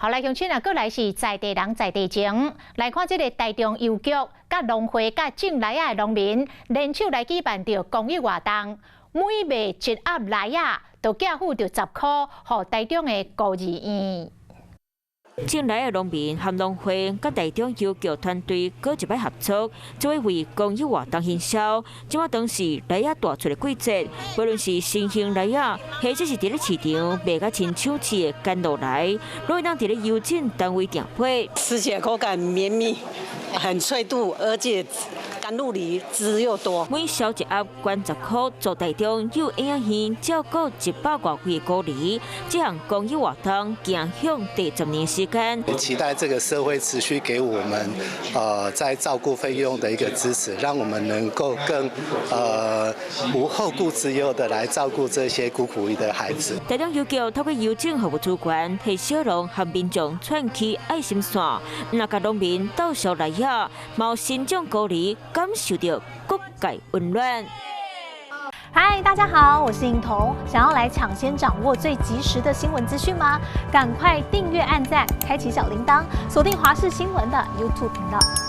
好來，鄉親啊，閣來是在地人在地情，來看這个台中郵局、佮農會、佮種梨仔的農民聯手來舉辦著公益活動，每賣一盒梨仔，就寄付著10箍，予台中的孤兒院。種梨的農民和農會佮台中郵局團隊閣一擺合作，做伙為公益活動行銷。這馬當是梨仔大出的季節，無論是新鮮梨仔，或者是佇咧市場賣甲真搶市的甘露梨，攏會當佇咧郵政單位訂配。吃起來口感綿密，很脆度，而且甘露梨汁又多。每銷一盒，捐10箍，助台中幼嬰院照顧100外歲的孤兒。這項公益活動行向第10年時間。期待這個社會持續給我們，在照顧費用的一個支持，讓我們能夠更，無後顧之憂的來照顧這些孤苦無依的孩子。台中郵局透過郵政服務資源，替小農和民眾串起愛心線，若佮農民鬥銷梨仔，嘛予新種孤兒感受著各界溫暖。嗨，大家好，我是颖彤。想要來搶先掌握最及時的新聞資訊嗎？趕快訂閱、按讚、開啟小鈴鐺，鎖定華視新聞的 YouTube 頻道。